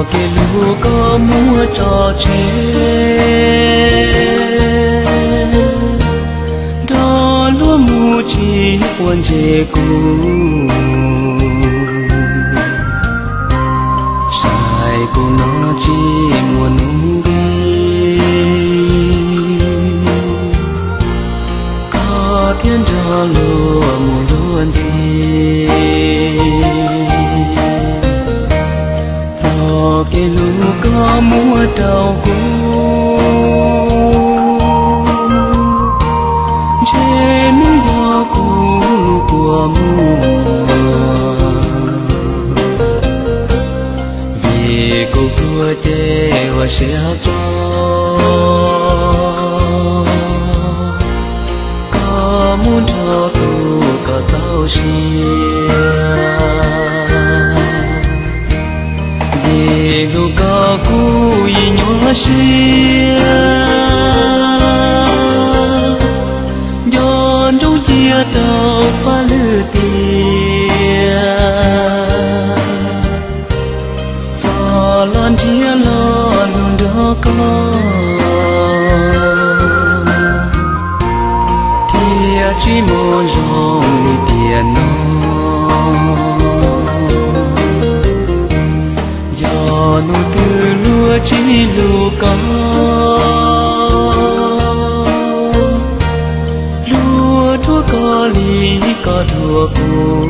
Kev hlub koj muab tso tseg, nrog luag mus tsis quav ntsej kuv, saib kuv no tsis muaj nuj nqis, koj thiaj nrog luag mus luag ntxiv. Txoj kev hlub koj muab rau kuv, ntshe nws yog kuv kua muag, vim kuv pluag ces ua siab tso. Koj mus nrog kuv koj txaus siab, vim hlub koj kuv yeej nyuaj siab, nco ntsoov cia rau faj lwm tiam. Txoj los nrhiav lo lus nrog koj, thiaj tsis muaj zoo li tiam no. Yog hnub twg luag tsis hlub koj, luag dhuav koj li koj dhuav kuv,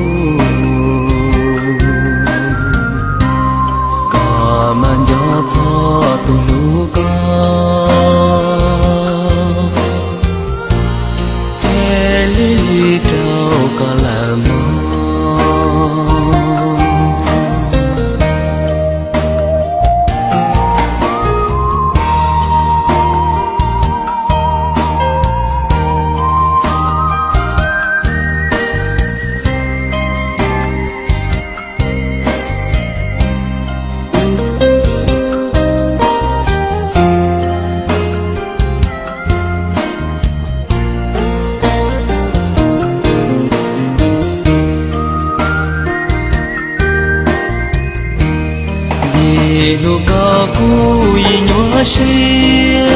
koj mas nco txog tus hlub koj, ces lig lig rau koj lawm mog. Vim hlub koj kuv yeej nyuaj siab,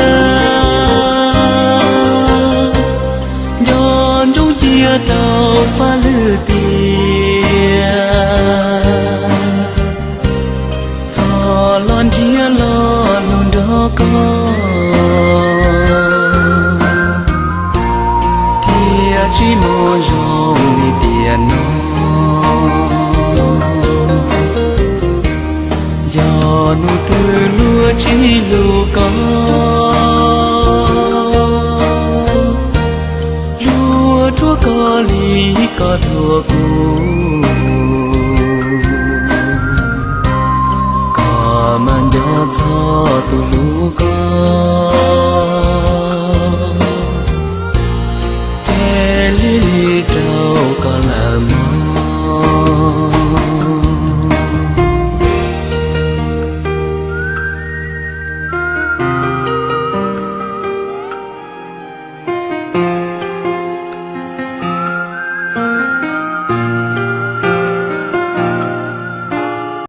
nco ntsoov cia rau faj lwm tiam. Txoj los nrhiav lo lus nrog koj, thiaj tsis muaj zoo li tiam no. Yog hnub twg luag tsis hlub koj, luag dhuav koj li koj dhuav